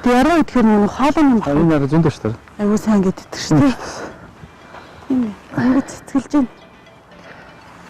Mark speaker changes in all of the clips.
Speaker 1: Тэг яруу идэхээр нэг хоолой юм
Speaker 2: А энэ арай зөндөө шүү дээ.
Speaker 1: Айгуу сайн гэдэг шүү дээ. Тийм ээ. Ингээд цэцгэлж байна.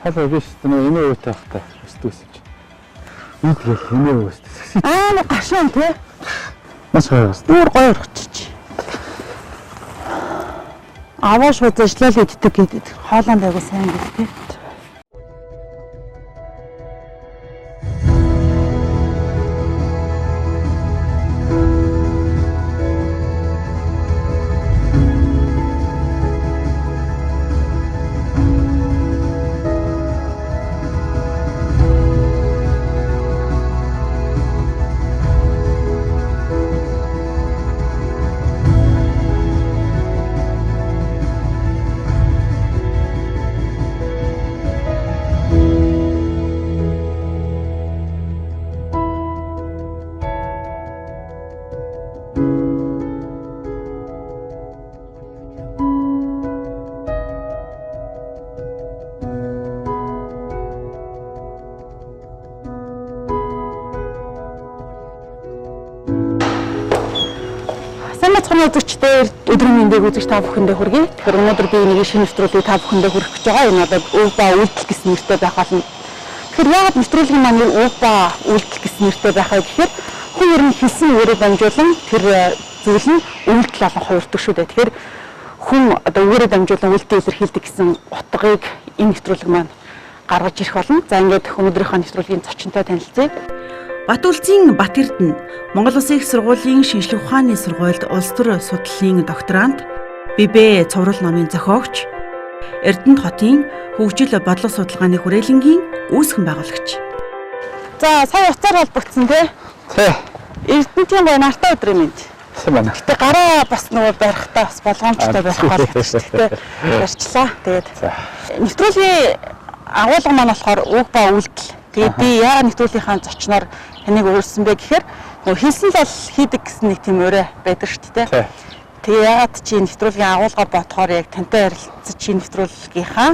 Speaker 2: Хоолой биш нөө энэ өвтэй байхдаа өсдөг юм чи. Үл тэгэл энэ өвөөс.
Speaker 1: Аа нэг гашуун тий.
Speaker 2: Маш гоё бас.
Speaker 1: Бүр гоё орчиж. Аваа шууд ажиллаад иддэг гэдэг. Хоолойнд айгуу сайн гэдэг тий. Сайн байцгаана үзэгчдээ өдрийн мэндийг үзэгч та бүхэндээ хүргэе. Тэгэхээр өнөөдөр би нэг шинэ нэвтрүүлгийг та бүхэндээ хүргэх гэж байгаа. Энэ одоо өв ба үйлдэл гэсэн нэртэй байх болно. Тэгэхээр яагаад нэвтрүүлгийн маань нэр өв ба үйлдэл гэсэн нэртэй байх вэ гэхээр хүн ер нь хэлсэн үгээрээ дамжуулан тэр зүйл нь үйлдэл олон хувирдаг шүү дээ. Тэгэхээр хүн одоо үгээрээ дамжуулан үйлдэл илэрхийлдэг гэсэн утгыг энэ нэвтрүүлэг маань гаргаж ирэх болно. За ингээд өнөөдрийнхөө нэвтрүүлгийн зочинтой танилцъя.
Speaker 3: Батүлзийн Бат Эрдэнэ Монгол Улсын их сургуулийн шинжлэх ухааны сургуульд улс төр судлалын докторант, ББ цуврал номын зохиогч, Эрдэнэт хотын хөгжил бодлого судалгааны хүрээлэнгийн үүсгэн байгуулагч.
Speaker 1: За сая уцаар холбогдсон тий.
Speaker 2: Тэ.
Speaker 1: Эрдэнэтийн гоё нартай өдрийн мэнд.
Speaker 2: Сайн байна.
Speaker 1: Гэтэ гараа бас нөгөө барихтаа бас болгоомжтой байх гол. Гэтэ барьчлаа. Тэгээд
Speaker 2: За.
Speaker 1: нэвтрүүлгийн агуулга маань болохоор үг ба үйлдэл. Тэгээд би яагаад нэвтрүүлгийнхаа зочноор таныг урьсан бэ гэхээр нөгөө хийсэн л бол хийдэг гэсэн нэг тийм өрөө байдаг шүү дээ.
Speaker 2: Тэ.
Speaker 1: Тэгээ яагаад чи нэвтрүүлгийн агуулга бодохоор яг тантай ярилцаж чи нэвтрүүлгийнхаа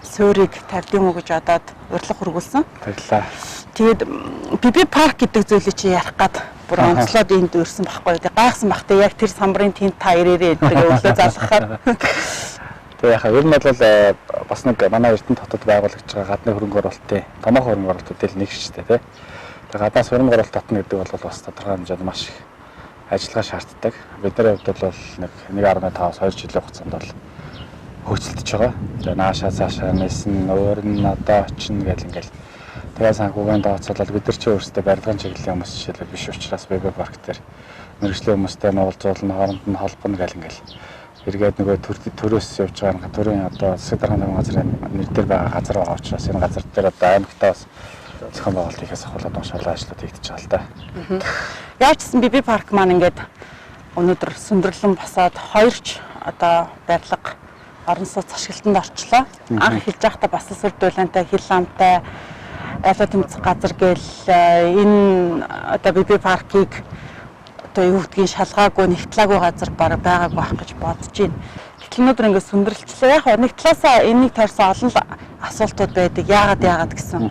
Speaker 1: суурийг тавьд юм уу гэж одоод урилга хүргүүлсэн.
Speaker 2: Баярлалаа.
Speaker 1: Тэгээд ББ парк гэдэг зүйлийг чи ярих гад бүр онцлоод энд үрсэн байхгүй юу. Тэг гайхсан бах те яг тэр самбарын тэнд та ирээрээ гэдэг өглөө залгахаар.
Speaker 2: Тэгээ яхаа ер нь бол бас нэг манай Эрдэнэт хотод байгуулагдж байгаа гадны хөрөнгө оруулалтын томоохон хөрөнгө оруулалтууд л нэг шүү дээ тий. Тэгээ гаднаас хөрөнгө оруулалт татна гэдэг бол бас тодорхой хэмжээнд маш их ажиллагаа шаарддаг. Бидний хувьд бол нэг 1.5-аас 2 жилийн хугацаанд бол хөгжөлдөж байгаа. Тэгээ наашаа цаашаа нээсэн өөр нь одоо очино гэл ингээл тэгээ санхүүгийн тооцоолол бид нар чи өөрсдөө барилгын чиглэлийн хүмүүс жишээлбэл биш учраас ББ парк дээр мэргэжлийн хүмүүстэй нь уулзуулна, хооронд нь холбоно гэл ингээл эргээд нөгөө төрөөс явж байгаа төрийн одоо засаг даргын төвийн газрын нэр дээр байгаа газар байгаа учраас энэ газар дээр одоо аймагтаа бас зохион байгуулалт хийхээс ахуулаад маш олон ажлууд хийгдэж байгаа л да.
Speaker 1: Яаж ч гэсэн ББ парк маань ингээд өнөөдөр сүндэрлэн босоод хоёрч одоо барилга орон сууц ашиглалтанд орчлоо. Анх хэлж байхдаа бас л сүр дулаантай, хил амтай, айлаа тэмцэх газар гээл энэ одоо ББ паркийг одоо юу гэдгийг шалгаагүй, нэгтлаагүй газар баг байгаагүй байх гэж бодож байна. Гэтэл өнөөдөр ингээд сүндэрлэлчлээ. Яг нэг талаасаа энэнийг тойрсон олон л асуултууд байдаг. Яагаад гэсэн.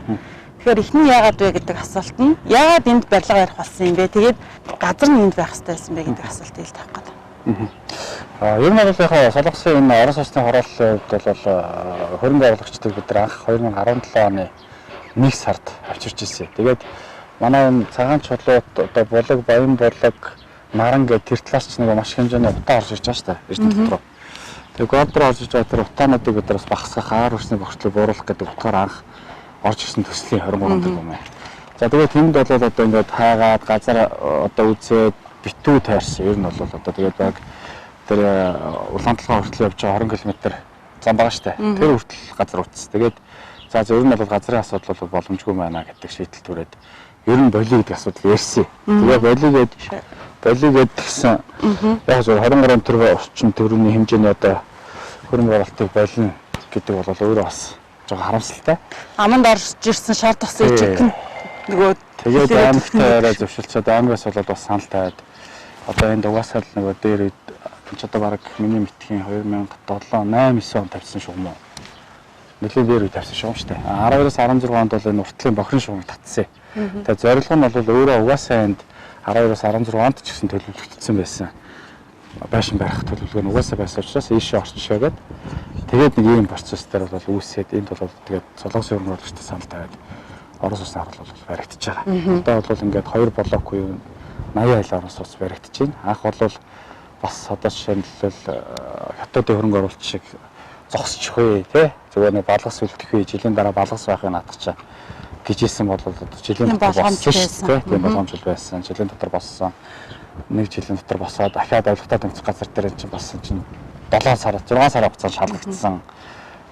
Speaker 1: Тэгэхээр эхний яагаад вэ гэдэг асуулт нь яагаад энд барилга барих болсон юм бэ? Тэгээд газар нь энд байх хэрэгтэй байсан бэ гэдэг асуултыг ил тавих гэдэг.
Speaker 2: А ер нь бол яг Солонгосын энэ орон сууцны хорооллын хувьд бол хөрөнгө оруулагчдыг бид нар анх 2017 оны 1 сард авчирч ирсэн. Тэгээд манай энэ цагаан чулуут одоо булаг, баян булаг, наран гэдэг тэр талаас ч нэг маш хэмжээний утаа орж ирж байгаа шүү дээ. Эрдэнэт дотор. Тэгээд голд руу орж ирж байгаа тэр утаануудыг бид нар бас багасгах, агаар хүчний бохирдлыг бууруулах гэдэг утгаар анх орж ирсэн төслийн 23 тэрбум юм. За тэгээд тэнд бол одоо ингээд хайгаад газар одоо үзээд битүү тойрсон. Ер нь бол одоо тэгээд баг тэр улаан толгой хүртэл явж байгаа 20 км зам байгаа штэ. Тэр хүртэл газар утас. Тэгээд за ер нь бол газрын асуудал бол боломжгүй байна гэдэг шийдэл түрээд ер нь болио гэдэг асуудал ярьсан. Тэгээ болио гээд тэгсэн. Яг зөв 23 тэрбум орчим төгрөгийн хэмжээний одоо хөрөнгө оруулалтыг болно гэдэг бол өөрөө бас жоохон харамсалтай.
Speaker 1: Аманд орж ирсэн шар тосын ичиг нь нөгөө
Speaker 2: Тэгээд аймагтай яриа зөвшөлдсөд аймагаас бол бас санал тавиад одоо энд угаасаа л нөгөө дээр үед энэ ч одоо баг миний мэдхийн 2007 8 9 он тавьсан шугам уу. Нэлээд дээр үед тавьсан шугам шүү дээ. 12-аас 16 онд бол энэ уртлын бохирын шугамыг татсан. Тэгээд зорилго нь бол өөрөө угаасаа энд 12-оос 16 онд ч гэсэн төлөвлөгдсөн байсан. Байшин барих төлөвлөгөө нь угаасаа байсан учраас ийшээ орчшоо гээд тэгээд нэг ийм процесс дээр бол үүсээд энд бол тэгээд Солонгосын хөрөнгө оруулагчтай санал тавиад орон сууцны харуул бол баригдаж байгаа. Одоо бол ингээд 2 блок буюу 80 айл орон сууц баригдаж байна. Анх бол бас одоо жишээлбэл хятадын хөрөнгө оруулалт шиг зогсчих вэ тий, зүгээр нэг балгас үлдэх вэ, жилийн дараа балгас байхыг наадах гэж ийсэн бол одоо жилийн дотор болсон шүү дээ. Тийм боломж байсан. Жилийн дотор болсон. Нэг жилийн дотор босоод дахиад авилгатай тэмцэх газар дээр чинь болсон чинь 7 сар 6 сарын хугацаанд шалгагдсан.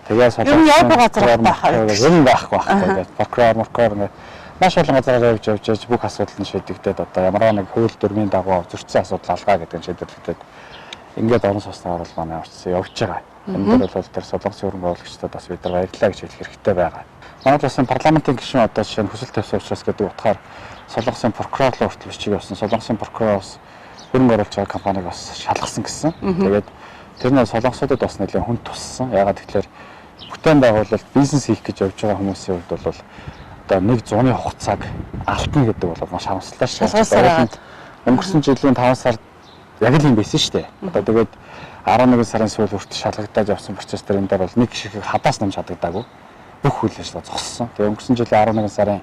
Speaker 2: Тэгээ
Speaker 1: Солонгос юм явах газар байх.
Speaker 2: Юм байхгүй байхгүй. Прокурор ингээд маш олон газараар явж явж бүх асуудал нь шийдэгдээд одоо ямар нэг хууль дүрмийн дагуу зөрчсөн асуудал алгаа гэдэг нь шийдвэрлэгдээд ингээд орон сууцны харуул маань явчихсан явж байгаа. Энэ дээр бол тэр Солонгосын хөрөнгө оруулагчдад бас бид нар баярлалаа гэж хэлэх хэрэгтэй байгаа. Манай улсын парламентын гишүүн одоо жишээ нь хүсэл тавьсан учраас гэдэг утгаар Солонгосын прокурор руу хүртэл бичиг явсан. Солонгосын прокурор бас хөрөнгө оруулж байгаа компанийг бас шалгасан гэсэн. Тэгээд тэр нь солонгосуудад бас нэлээд хүн туссан. Яагаад гэвэл бүтээн байгуулалт бизнес хийх гэж явж байгаа хүмүүсийн хувьд бол одоо нэг зуны хугацааг алтна гэдэг бол маш харамсалтай
Speaker 1: шүү.
Speaker 2: Өнгөрсөн жилийн 5 сард яг л юм байсан шүү дээ. Одоо тэгээд 11 сарын сүүл хүртэл шалгагдаад явсан процесс дээр энэ дээр бол нэг шиг хадаас нам шалгагдаагүй. Бүх үйл ажиллагаа зогссон. Тэгээд өнгөрсөн жилийн 11 сарын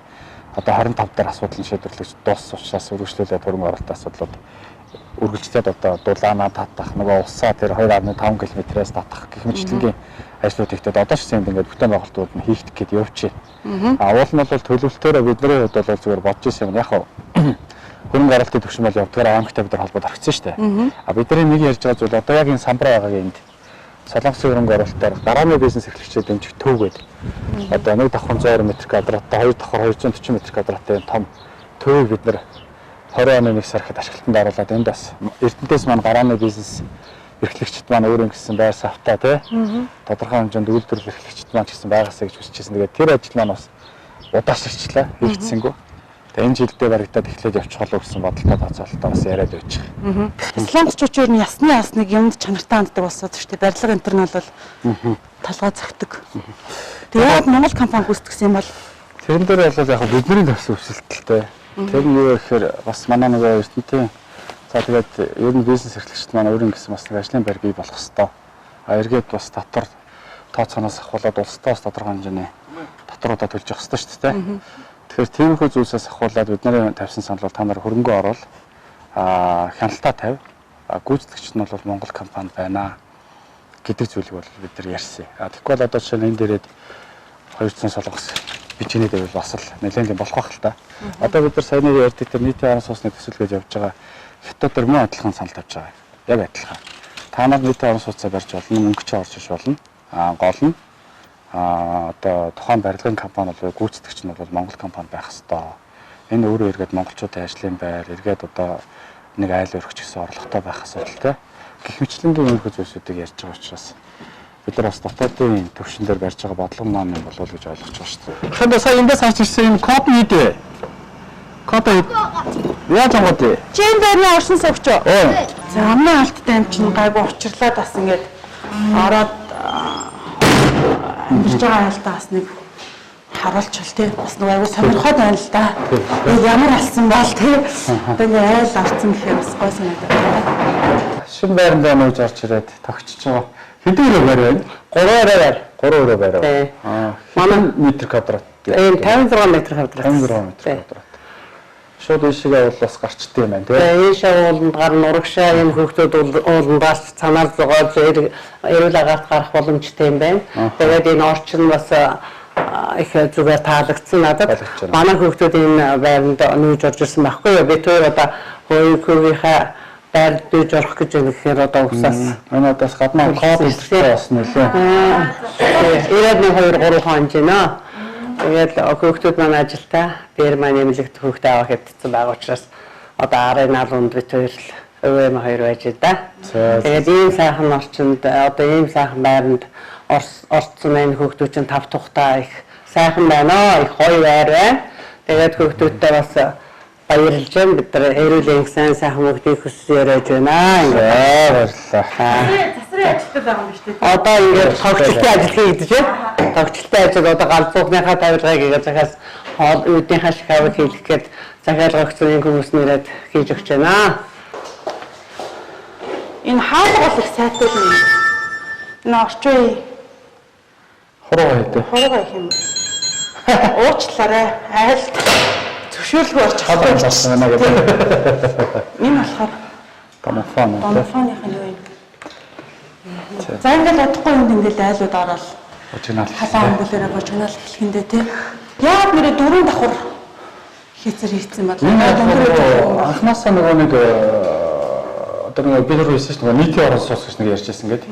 Speaker 2: одоо 25 дээр асуудал нь шийдвэрлэж дууссан учраас үргэлжлүүлээд хөрөнгө оруулалтын асуудлууд үргэлжлээд одоо дулаанаа татах, нөгөө усаа тэр 2.5 км-ээс татах гэх мэтчилэнгийн ажлууд хийгдээд одоо ч гэсэн ингээд бүтээн байгуулалтууд нь хийгдэх гээд явж байна. А уул нь бол төлөвлөлтөөрөө бидний хувьд бол зүгээр бодож исэн юм. Яг хав хөрөнгө оруулалтын түвшин бол явдгаар аймагтай бид нар холбоод орхисон шүү дээ. А бидний нэг ярьж байгаа зүйл одоо яг энэ самбар байгаагийн энд Солонгосын хөрөнгө оруулалтаар гарааны бизнес эрхлэгчид дэмжих төв гэдэг. Одоо нэг давхар 120 м квадраттай, хоёр давхар 240 м квадраттай том төвийг бид нар 20 оны 1 сард ашиглалтанд оруулаад энд бас Эрдэнэтэс маань гарааны бизнес эрхлэгчид маань өөр ингэсэн байр савтай тий тодорхой хэмжээнд үйлдвэрлэл эрхлэгчид маань ч гэсэн байгаасаа гэж хүсэж байсан. Тэгээд тэр ажил маань бас удаашрчлаа, хийгдсэнгүй. Тэгээд энэ жилдээ баригдаад эхлээд явчих болов гэсэн бодолтой тооцоололтой бас яриад байж байгаа.
Speaker 1: Солонгосчууд юу ясны ясныг юмд чанартай ханддаг болсон шүү дээ. Барилга энэ төр нь бол толгой зөгтөг. Тэгээд Монгол компани гүйцэтгэсэн юм бол
Speaker 2: тэрэн дээр бол яг бидний тавьсан өсөлттэй. Тэр нь юу гэхээр бас манай нөгөө Эрдэнэтийн за тэгээд ер нь бизнес эрхлэгчид маань өөр ингэсэн бас нэг ажлын байр бий болох хэвээр. А эргээд бас татвар тооцооноос ахуулаад улстай бас тодорхой хэмжээний татваруудаа төлж явах хэвээр шүү дээ. Тэгэхээр тиймэрхүү зүйлсээс ахуулаад бидний тавьсан санал бол та нар хөрөнгө оруул, хяналтаа тавь, гүйцэтгэгч нь бол Монгол компани байна гэдэг зүйлийг бол бид нар ярьсан. А тэгэхгүй бол одоо жишээ нь энэ дээрээд 200 солонгос бичээний дэвэл бас л нэлээд юм болох байх л та. Одоо бид нар саяны ярьдаг тэр нийтийн орон сууцны төсөл гэж явж байгаа хятад төр мөн адилхан санал тавьж байгаа. Яг адилхан. Та нар нийтийн орон сууцаа барьж болно, мөнгө чи орж иш болно. А гол нь одоо тухайн барилгын компани бол гүйцэтгэгч нь бол Монгол компани байх ёстой. Энэ өөрөө эргээд монголчуудын ажлын байр, эргээд одоо нэг айл өргөч гэсэн орлоготой байх асуудалтай. Гэх мэтлэнгийн иймэрхүү зүйлсүүдийг ярьж байгаа учраас бид нар бас дотоодын төвшин дээр барьж байгаа бодлого маань юм болов уу гэж ойлгож байгаа шүү дээ. Тэгэхээр сая эндээс харж ирсэн юм код нь хэд вэ? Код хэд? Яаж онгод вэ?
Speaker 1: Чи энэ байрны оршин суугч уу? За амны алттай юм чинь гайгүй учрлаад бас ингээд ороод амьдарч байгаа айлтаа бас нэг харуулчихвал тий бас нэг айгүй сонирхоод байна л да. Ямар алсан бол тий одоо ингээ айл орсон гэхээр бас гой санагдаад байна.
Speaker 2: Шинэ байрандаа нууж орж ирээд тогтчих байгаа. Хэдэн өрөө байр байна?
Speaker 4: 3 өрөө байр.
Speaker 2: 3 өрөө байр.
Speaker 4: Манай
Speaker 2: метр квадрат.
Speaker 4: Энэ 56 м квадрат.
Speaker 2: 56 м квадрат. Шууд ийшээ бол бас гарчдсан юм байна тий.
Speaker 4: Тэгээ ийшээ ууланд гарна, урагшаа юм хүүхдүүд ууландаас цанаар зугааж эрүүл агаарт гарах боломжтой юм байна. Тэгээд энэ орчин бас их зүгээр таалагдсан надад. Манай хүүхдүүд энэ байранд нүүж орж ирсэн байхгүй юу? Би тэр одоо хөөгийнхаа байранд нүүж орох гэж байна гэхээр одоо усаас
Speaker 2: энэ одоос гаднаа код өсөлттэй бас нөлөө.
Speaker 4: 91 2 3 хонж байна. Тэгээд хүүхдүүд маань ажилтаа дээр маань эмнэлэгт хүүхдээ авах хэвтсэн байгаа учраас одоо арын алунд бит хоёр л өвөө хоёр байж да. Тэгээд ийм сайхан орчинд одоо ийм сайхан байранд орцсон энэ хүүхдүүд чинь тав тухтай их сайхан байна, их гоё байр байна. Тэгээд хүүхдүүдтэй бас баярлж байна. Бид нар эрүүл энх сайн сайхан хүүхдийг хүссэн яриаж байна.
Speaker 2: Баярлалаа.
Speaker 1: Засрын ажилтнууд байгаа юм биш үү?
Speaker 4: Одоо ингээд тогтчлтын ажил хийгдэж байна. Тогтчлтын ажил одоо галзуухныхаа тавилгыг ингээд захаас хоол үүднийхаа шкафыг хийлгэх гээд Захиалга өгсөн энэ хүмүүс нэрээд хийж өгч байна.
Speaker 1: Энэ хаалга бол их сайтай юм. Энэ орчин үеийн
Speaker 2: Хурууга хийдэ.
Speaker 1: хурууга их юм. Уучлаарай. Айлд зөвшөөрлгүй орж
Speaker 2: Хаалга зарсан байна гэдэг.
Speaker 1: Энэ болохоор
Speaker 2: Домофон.
Speaker 1: домофоных нь юу юм? За ингээл удахгүй юм ингээл айлууд ороод
Speaker 2: Божигнаал.
Speaker 1: халаан өнгөлөөрөө божигнаал эхлэхэндээ тий. Яг нэрээ дөрөв давхар хийцэр хийцэн бол
Speaker 2: Энэ анхнаасаа нөгөө нэг одоо нэг бид нар хэлсэн шүү дээ нийтийн орон сууц гэж нэг ярьж байсан гэдэг.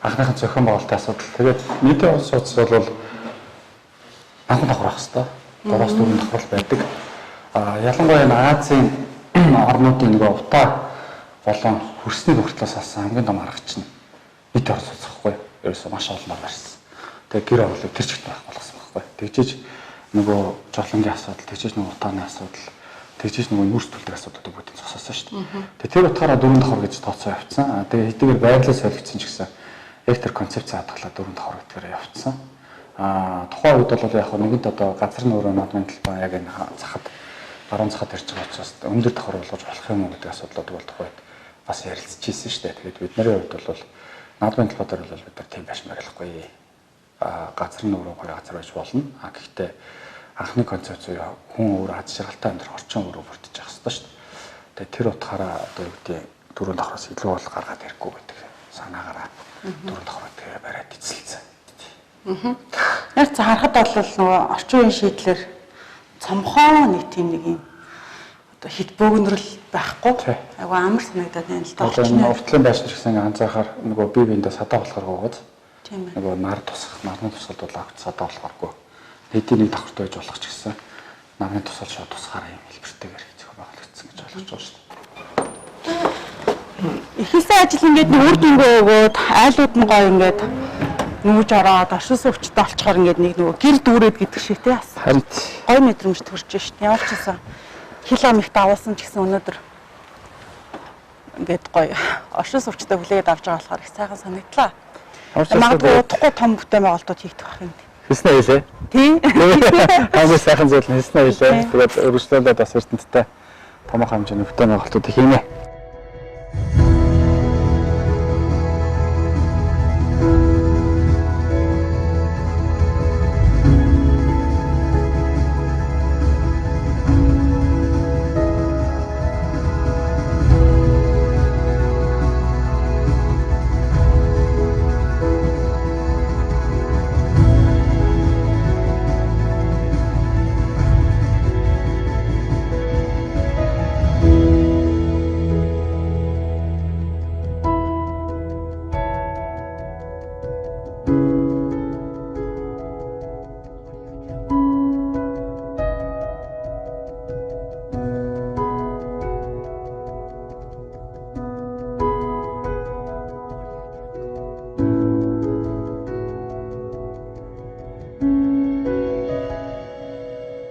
Speaker 2: Анхныхын зохион байгуулалтын асуудал. Тэгээд нийтийн орон сууц бол анхан давхар байх хэвээр. 3-4 давхар байдаг. А ялангуяа энэ Азийн орнуудын нөгөө утаа болон хөрсний нөхцлөөс алсан хамгийн том аргач нь нийтийн орон сууц байхгүй. Ерөөсөө маш олноор барьсан. Тэгээд гэр ороолыг тэр чигт байх болгосон байхгүй. Тэгжээж нөгөө жолонгийн асуудал, тэгжээж нөгөө утааны асуудал, тэгжээж нөгөө нүүрс түлдэг асуудлуудыг бүгдийг зогсоосон шүү дээ. Тэгээд тэр утгаараа дөрвөн давхар гэж тооцоо явцсан. А тэгээд хэдийгээр байрлал солигдсон ч гэсэн яг тэр концепц хадгалаад дөрвөн давхар гэдгээр явцсан. А тухайн үед бол яг нэгэнт одоо газар нь өөрөө наадмын талбай яг энэ захад баруун захад ирж байгаа учраас өндөр давхар болгож болох юм уу гэдэг асуудлууд бол тухайн үед бас ярилцж ирсэн шүү дээ. Тэгээд бидний хувьд бол наадмын талбай дээр бол бид нар тийм байшин барилахгүй. А газар нь өөрөө гоё газар байж болно. А гэхдээ анхны концепц юу хүн өөрөө аз жаргалтай амьдрах орчин өөрөө бүрдэж явах ёстой шүү дээ. Тэгээд тэр утгаараа одоо юу гэдэг дөрөв давхраас илүү бол гаргаад ирэхгүй гэдэг санаагаараа дөрөв давхар гэдгээр бариад эцэлсэн.
Speaker 1: Яг за харахад бол нөгөө орчин үеийн шийдлэр цомхоо нэг тийм нэг юм одоо хит бөөгнөрл байхгүй. Айгу амар санагдаад байна л да.
Speaker 2: Одоо энэ уртлын байшин ч гэсэн анзаарахаар нөгөө бие биендээ садаа болохоор гооз.
Speaker 1: Тийм ээ.
Speaker 2: Нөгөө нар тусах, нарны тусгалд бол огт садаа болохооргүй. Нийтийн нэг давхарт байж болох ч гэсэн нарны тусгал шууд тусгаараа юм хэлбэртэйгээр зохион байгуулагдсан гэж ойлгож байгаа шүү дээ.
Speaker 1: Эхэлсэн ажил ингээд нэг үр дүнгээ өгөөд айлууд нь гоё ингээд нүүж ороод оршин суугчтай олчхоор ингээд нэг нөгөө гэр дүүрээд гэдэг шиг тий бас.
Speaker 2: Харин
Speaker 1: Гоё мэдрэмж төрж шít. Ямар ч гэсэн хил ам их давуулсан ч гэсэн өнөөдөр ингээд гоё оршин суугчтай хүлээгээд авч байгаа болохоор их сайхан санагдлаа. Магадгүй удахгүй том бүтээн байгуулалтууд хийгдэх байх юм.
Speaker 2: Хэлснэ хэлээ.
Speaker 1: Тий.
Speaker 2: Хамгийн сайхан зүйл нь хэлснэ хэлээ. Тэгээд өргөжлөлөө бас Эрдэнэттэй томоохон хэмжээний бүтээн байгуулалтууд хийнэ.